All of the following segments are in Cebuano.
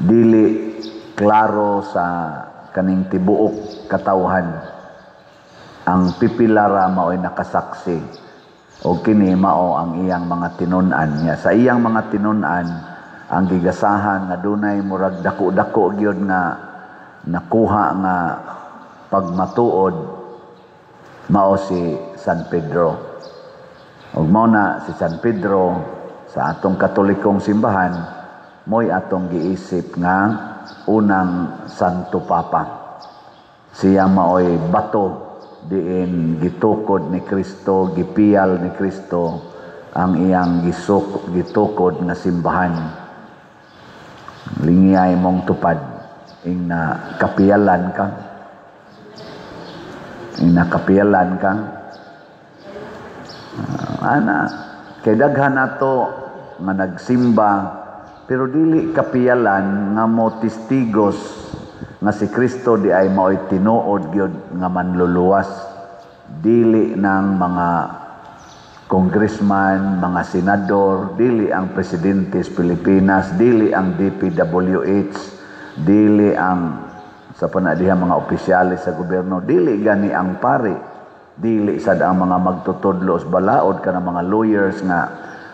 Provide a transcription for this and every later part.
Dili klaro sa kaning tibuok katawhan. Ang pipila ra mao'y nakasaksi o kini mao ang iyang mga tinun-an niya. Sa iyang mga tinun-an, ang gigasahan nga dunay murag dako-dako gyud nga nakuha nga pagmatuod mao si San Pedro. Ug mao na si San Pedro sa atong Katolikong simbahan mo'y atong giisip nga unang Santo Papa. Siya mao'y bato diin gitukod ni Kristo, gipiyal ni Kristo ang iyang gitukod nga simbahan. Lingiyay mong tupad ing na kapiyalan ka. Ing nakapiyalan ka. Ana, kay daghan nato nga nagsimba pero dili kapiyalan nga mo testigos nga si Kristo di ay mao'y tinuod gyud nga manluluwas. Dili ng mga congressman, mga senador, dili ang presidente sa Pilipinas, dili ang DPWH, dili ang sa panadiha mga opisyales sa gobyerno, dili gani ang pari, dili sad ang mga magtutudlo sa balaod, kana mga lawyers nga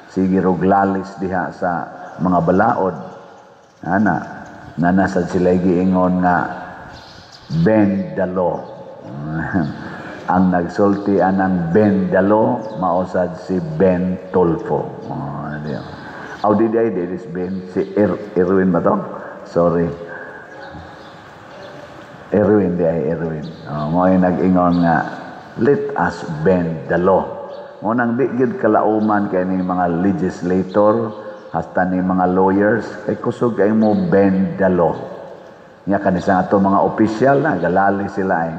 sige roglalis diha sa mga balaod. Ana, nana sad sila giingon nga "bend the law". Ang nagsulti anang "bend the law" mao sad si Ben Tulfo. Oh, di. Aw, di di di is Ben si Erwin ba to? Sorry. Erwin di ay Erwin. Oh, mo ay nag-ingon nga "let us bend the law". Mo nang di gyud kalauman kay ni mga legislator hasta ni mga lawyers kay kusog kay mo bend the law. Nya kani sa ato mga opisyal na galali sila ay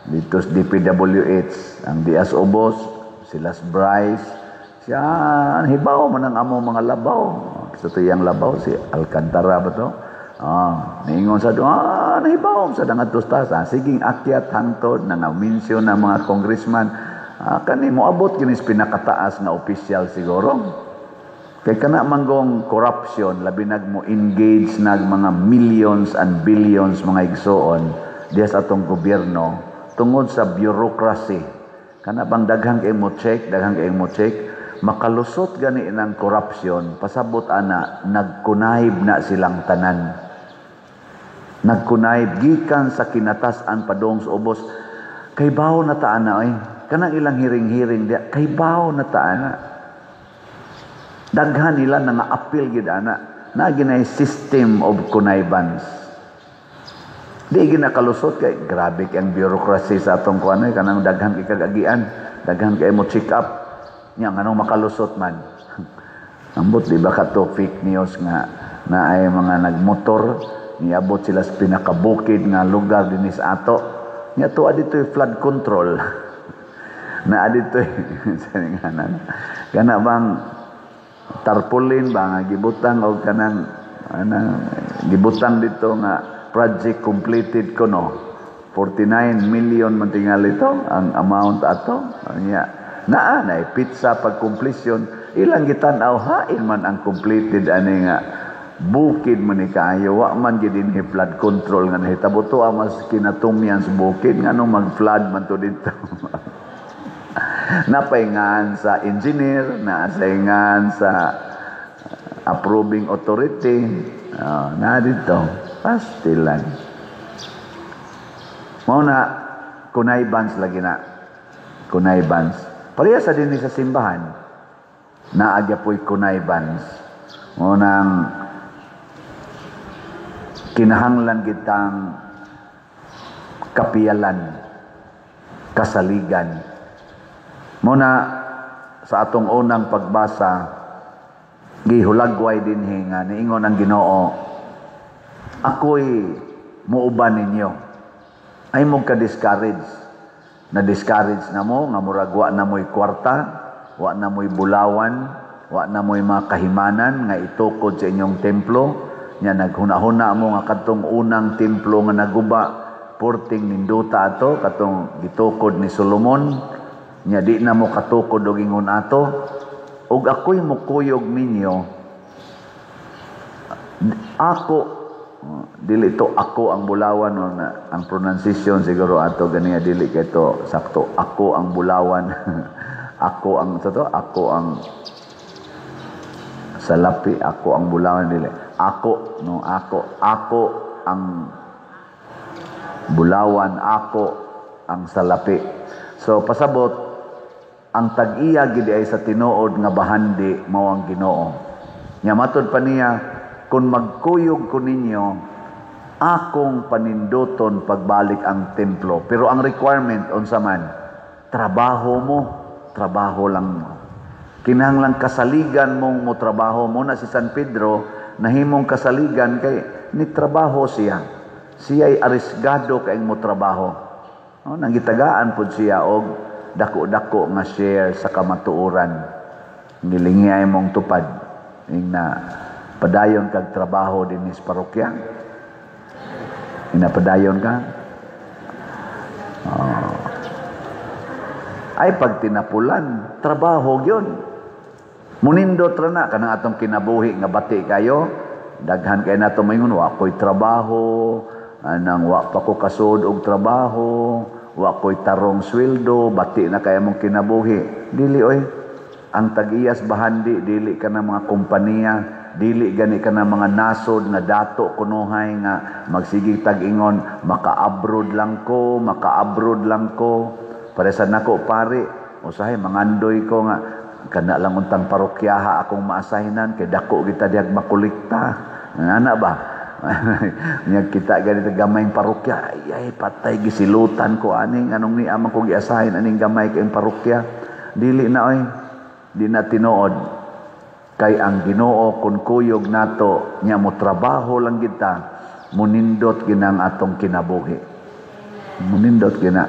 dito sa DPWH, ang Diaz Ubos, sila Bryce, siya hibaw man ang amo mga labaw. Sa tuyang labaw si Alcantara ba to? Ah, niingon sa do, nahibaw sa dangadto sa taas. Ah, siging akyat hangtod na nga-mention ng mga congressman. Ah, kani moabot kini sa pinakataas nga opisyal siguro. Kay kana manggong corruption, labi nag mo engage nag mga millions and billions, mga igsoon, diha sa atong gobyerno tungod sa bureaucracy. Kana bang daghan kay mo check, daghan kay mo check, makalusot gani ng corruption, pasabot ana nagkunayb na silang tanan. Nagkunayb gikan sa kinatas-an padung sa ubos. Kay bawo na ta ana oy. Kanang ilang hiring-hiring diha, kay bawo na ta ana. Daghan nila nga appeal gid ana. Na ginay system of connivance. Di ginakalusot kay grabe kay ang bureaucracy sa atong kuan eh, kanang daghan kay kagagian, daghan kay mo check up. Nya nganong makalusot man? Ambot di ba kato fake news nga na ay mga nagmotor, niabot sila sa pinakabukid nga lugar dinhi sa ato. Nya to adito flood control. Na adito kana bang tarpaulin ba nga gibutang og kanang anang gibutang dito nga project completed kuno. 49 million man tingali ito ang amount ato. Nya naa na pizza pag completion, ilang gitan-aw, hain man ang completed ani nga bukid man ni kaayo, wa man gid dinhi flood control nga nahitabo to mas kinatumyan sa bukid, nganong mag-flood man to dito? Napaingan sa engineer, nasaingan sa approving authority, na dito pastilan. Mao na connivance lagi na. Connivance. Pareha sa dinhi sa simbahan, naa gyapoy connivance. Mao nang kinahanglan kitang kapiyalan, kasaligan. Muna sa atong unang pagbasa, gihulagway dinhi nga niingon ang Ginoo, "Ako'y muuban ninyo." Ay mong ka-discourage. Na-discourage na mo, nga murag wa na mo'y kwarta, wa na mo'y bulawan, wa na mo'y mga kahimanan nga itukod sa inyong templo. Nya naghuna-huna mo nga katong unang templo nga naguba, porting ninduta ato, katong gitukod ni Solomon, nya di na mo katukod og ingon ato, ug ako'y mukuyog ninyo. Ako Oh, dili to "ako ang bulawan" o na, ang pronunciation siguro ato ganiya dili kay to sakto, "ako ang bulawan", "ako ang" sa to, "ako ang salapi", "ako ang bulawan", dili "ako", no? "Ako, ako ang bulawan, ako ang salapi." So pasabot, ang tag-iya gid ay sa tinuod nga bahandi mao ang Ginoo. Nya matud pa niya, "Kung magkuyog ko ninyo, akong paninduton pagbalik ang templo." Pero ang requirement, unsa man? Trabaho mo, trabaho lang mo. Kinahanglan kasaligan mong mo trabaho mo na. Si San Pedro nahimong kasaligan kay ni trabaho siya. Siya ay arisgado kay mo trabaho. No, nangitagaan pud siya og dako-dako nga share sa kamatuoran. Gilingi ay mong tupad ing na padayon kag trabaho dinhi sa parokya. Ina padayon ka. Oh. Ay pag tinapulan, trabaho gyud. Munindot ra na kanang atong kinabuhi nga bati kayo, daghan kay nato maingon, "Wa ko'y trabaho, anang wa pa ko kasud og trabaho, wa ko'y tarong sweldo," bati na kay among kinabuhi. Dili oy. Ang tag-iyas bahandi dili ka na mga kompanya, dili gani ka na mga nasod nga dato kunuhay nga magsige tag-ingon, "Maka-abroad lang ko, maka-abroad lang ko." Pare sa nako pare, usahay mangandoy ko nga kana lang untang parokyaha akong maasahinan kay dako kita dihag makolekta. Ana ba? Nya kita ganito gamayng parokya, ay, ay patay gisilutan ko aning anong ni amang ko giasahin aning gamay kay parokya. Dili na oy. Di na tinuod. Kay ang Ginoo kun kuyog nato nya mo trabaho lang kita, munindot ginang atong kinabuhi. Munindot gina.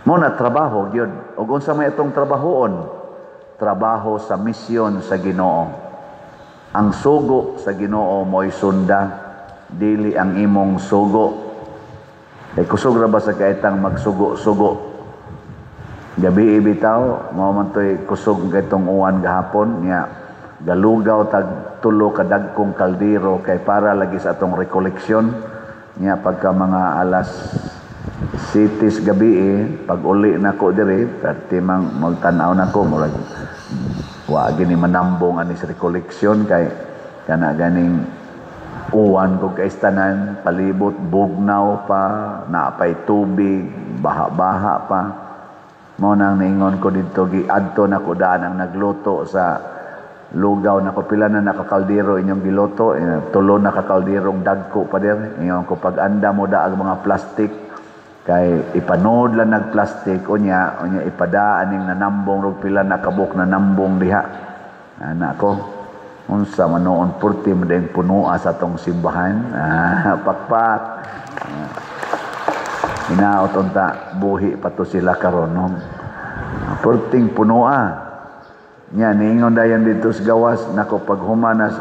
Mo na trabaho gyud. Ug unsa may atong trabahoon? Trabaho sa misyon sa Ginoo. Ang sugo sa Ginoo mo'y sunda, dili ang imong sugo. Kay kusog ra ba sa kaitang magsugo-sugo. Gabi bitaw, mao man to'y kusog kaytong uwan gahapon nya galugaw tag tulo ka dagkong kaldero kay para lagi sa atong recollection. Nya pagka mga alas 7 gabi eh, pag uli nako diri, perti mang magtan-aw nako, murag wa gini manambong ani sa recollection kay kana ganing uwan ko kaistanan palibot, bugnaw pa, naapay tubig, baha-baha pa. Mo nang niingon ko didto, giadto nako daan ang nagluto sa lugaw nako, "Pila na nakakaldero inyong giluto?" Eh, "Tulo na kakalderong dagko, pader." Ingon ko, "Pag anda mo da ang mga plastic kay ipanood lang nagplastic, unya unya ipadaan ning nanambong rog pila na kabuk na nambong diha." Ana ko, unsa man noon purti mo din punoa sa atong simbahan. Ah, pakpak. Ah. Hinaot unta buhi pa to sila karon, no? Purting punoa. Nya niingon dayon dito sa gawas nako pag humanas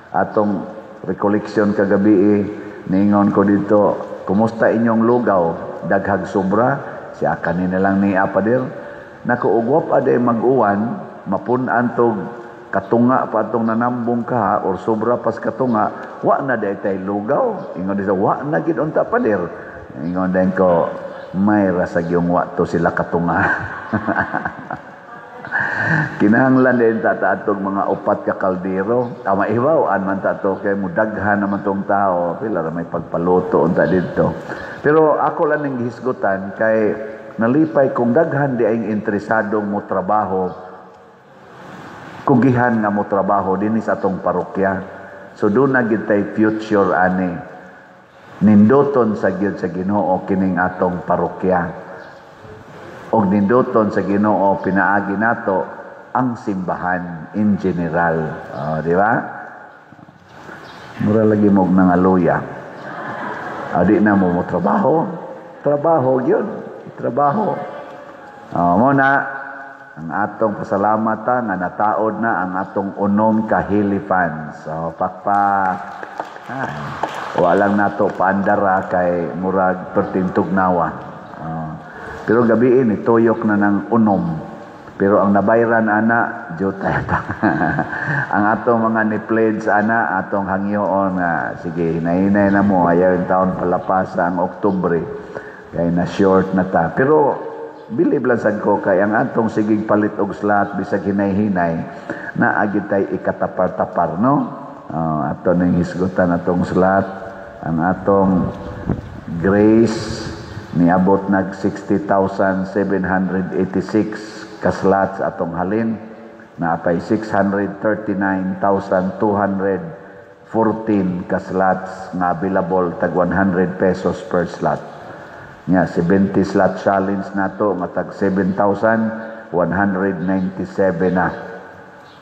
atong recollection kagabi eh, niingon ko dito, "Kumusta inyong lugaw? Daghag sobra?" Siya kanina lang ni apader. Nako, ugwap aday mag-uwan, mapun-an tog katunga pa atong nanambong ka or sobra pas katunga, wa na day tay lugaw. Ingon dito, "Wa na gid unta, pader." Ingon din ko, "May rasag yung wa to sila katunga." Kinahanglan din ta atog mga upat ka kaldero. Tama ibaw an man ta to kay mudaghan naman tong tao, pila ra may pagpaluto unta didto. Pero ako lang ning gihisgutan kay nalipay kung daghan di ay interesadong mo trabaho, kugihan nga mo trabaho dinhi sa atong parokya. So doon na gid tay future ani. Nindoton sa gyud sa Ginoo kining atong parokya. Og nindoton sa Ginoo pinaagi nato ang simbahan in general. Oh, di ba? Mura lagi mo nangaluya. Ah, di na mo mo trabaho. Trabaho gyud. Trabaho. Oh, mo na ang atong pasalamatan nga nataod na ang atong unom ka Helifans. So, pakpak. Ay, walang nato paandara kay murag pertintugnawa. Oh. Pero gabi ni tuyok na ng unom. Pero ang nabayran ana, jutay pa. Ang atong mga ni-pledge ana, atong hangyoon nga sige, hinay-hinay na mo, ayaw yung taon palapas ang Oktubre kay na short na ta. Pero believe lang sad ko kay ang atong sigig palit og slot bisag hinay-hinay na agi tay ikatapar-tapar, no? Ato ning hisgutan atong slot, ang atong grace niabot nag 60,786 ka slots atong halin, naapay 639,214 ka slots nga available, tag 100 pesos per slot. Nya 70 slot challenge nato nga tag 7,197 na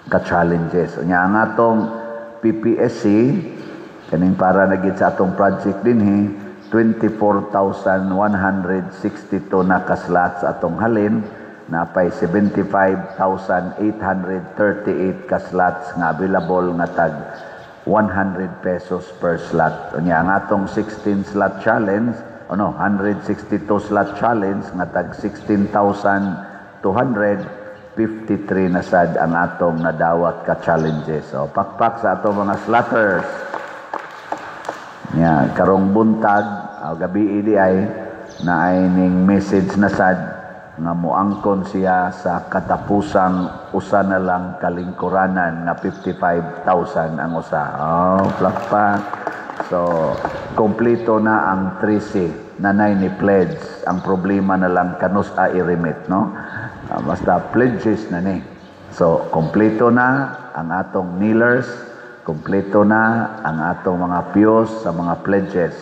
ka challenges. Nya ang atong PPSC kaning para na gid sa atong project dinhi, 24,162 na ka slots atong halin, napay 75,838 ka slots nga available nga tag 100 pesos per slot. Unya ang atong 16 slot challenge, ano, 162 slot challenge nga tag 16,253 na sad ang atong nadawat ka challenges. So pakpak sa atong mga slotters. Nya karong buntag, gabi idi ay naay ning message na sad nga moangkon siya sa katapusang usa na lang kalingkuranan nga 55,000 ang usa. Oh, plakpak. So, kompleto na ang 13 na ni pledge. Ang problema na lang kanus a i-remit, no? Basta pledges na ni. So, kompleto na ang atong kneelers, kompleto na ang atong mga pews sa mga pledges.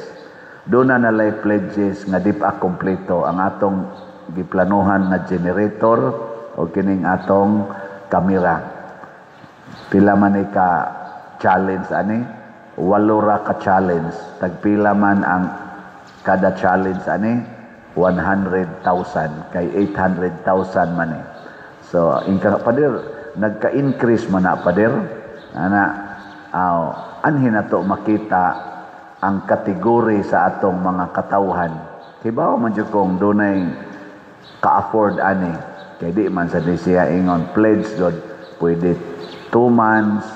Doon na nalay pledges nga di pa kompleto ang atong giplanuhan na generator o kining atong kamera. Pila man ni ka challenge ani? 8 ra ka challenge. Tagpila man ang kada challenge ani? 100,000 kay 800,000 man ni. So inka pader, nagka-increase man na pader. Ana aw anhin nato makita ang kategori sa atong mga katawhan. Kibaw man jud kung dunay ka-afford ani. Kay di man sa di siya ingon pledge god, pwede 2 months,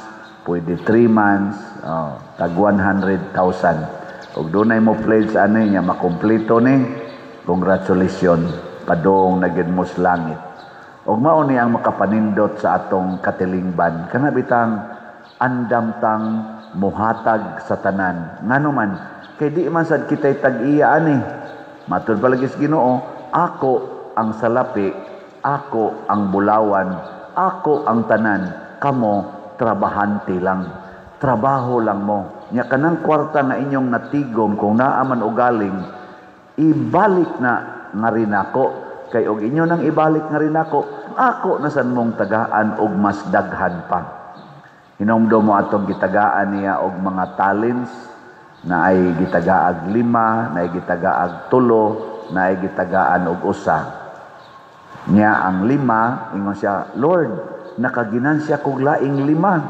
pwede 3 months, oh, tag 100,000. Ug dunay mo pledge ani nya makumpleto ni, congratulations, padung na gid mo sa langit. Ug mao ni ang makapanindot sa atong katilingban. Kana bitang andam tang muhatag sa tanan. Ngano man kay di man sad kitay tag-iya ani. Matud palagi sa Ginoo, ako ang salapi, ako ang bulawan, ako ang tanan, kamo trabahante lang. Trabaho lang mo. Nya kanang kwarta nga inyong natigom kung naa man og galing, ibalik na nga rin ako. Kay og inyo nang ibalik nga rin ako, ako na san mong tagaan og mas daghan pa. Hinumdum mo atong gitagaan niya og mga talents na ay gitagaag 5, na ay gitagaag 3, na ay gitagaan og 1. Niya ang 5, ingon siya, "Lord, nakaginansya kog laing 5."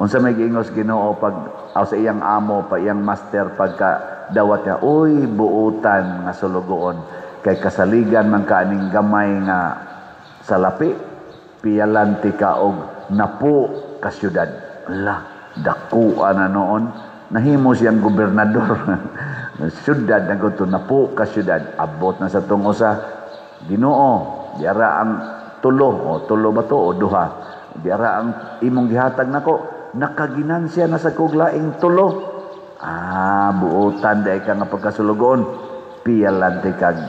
Unsa may giingos Ginoo pag aw sa iyang amo, pa iyang master pagka dawat niya, "Uy, buutan nga sulugoon, kay kasaligan man ka aning gamay nga salapi, piyalan ti ka og napo ka syudad." Ala, dakuan na noon. Nahimo siyang gobernador. Syudad na guto, napo ka syudad. Abot na sa tong usa, "Ginoo, diara ang 3, o 3 ba to o 2? Diara ang imong gihatag nako, nakaginansya na sa kog laing 3." "Ah, buotan day ka nga pagkasulugoon, piyalan ti kag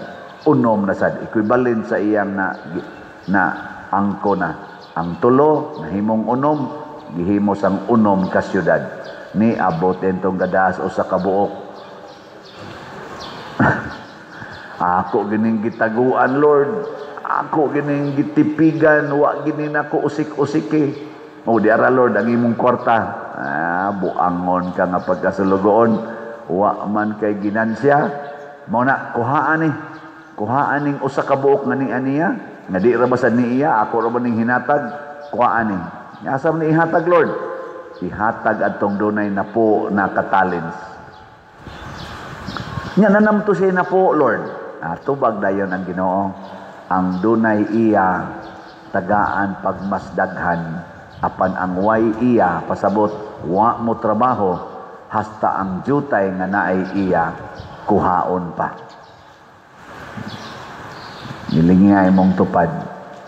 6 na sad." Equivalent sa iyang na angko na. Ang 3 nahimong 6, gihimo sang 6 ka syudad. Ni abot entong gadaas usa ka buok. "Ako gining gitaguan, Lord. Ako gining gitipigan, wa gini nako usik-usiki. O di ara, Lord, ang imong kwarta." "Ah, buangon ka nga pagkasulugoon, wa man kay ginansya. Mao na kuhaan ni. Kuhaan ning usa ka buok nga ni aniya, nga di ra ba sad ni iya, ako ra ba ning hinatag, kuhaan ni." "Asa man ni ihatag, Lord?" "Ihatag adtong dunay napo na katalents." "Nya nanamto siya napo, Lord." Ah, tubag dayon ang Ginoo. Ang dunay iya Tagaan pag mas daghan, apan ang way iya, pasabot wa mo trabaho, hasta ang jutay nga naay iya kuhaon pa. Nilingi imong tupad,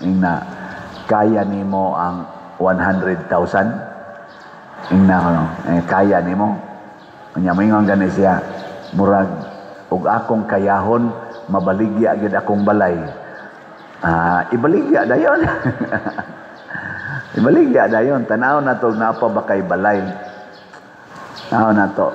ingna, kaya nimo ang 100,000? Ingna ko, eh, kaya nimo? Unya moingon gani siya, murag og akong kayahon, mabaligya gid akong balay. Ah, ibaligya dayon. Ibaligya dayon. Tanaw na to, napa ba kay balay? Tanaw na to.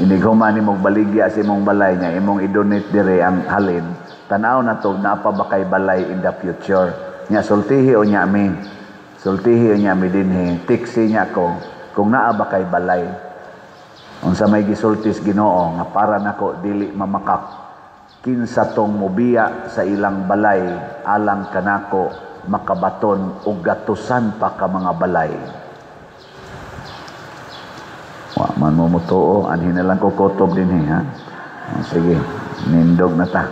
Inig human nimong baligya sa imong balay niya, imong i-donate dire ang halin. Tanaw na to, napa ba kay balay in the future? Nya sultihi o nya mi. Sultihi o nya mi dinhi. Tiksi niya ko kung naa ba kay balay. Unsa may gisultis Ginoo nga para nako dili mamakak, kinsa tong mobiya sa ilang balay alang kanako, makabaton og gatusan pa ka mga balay. Wa man mo mutuo, anhin na lang ko kutob dinhi, ha. Sige, nindog na ta.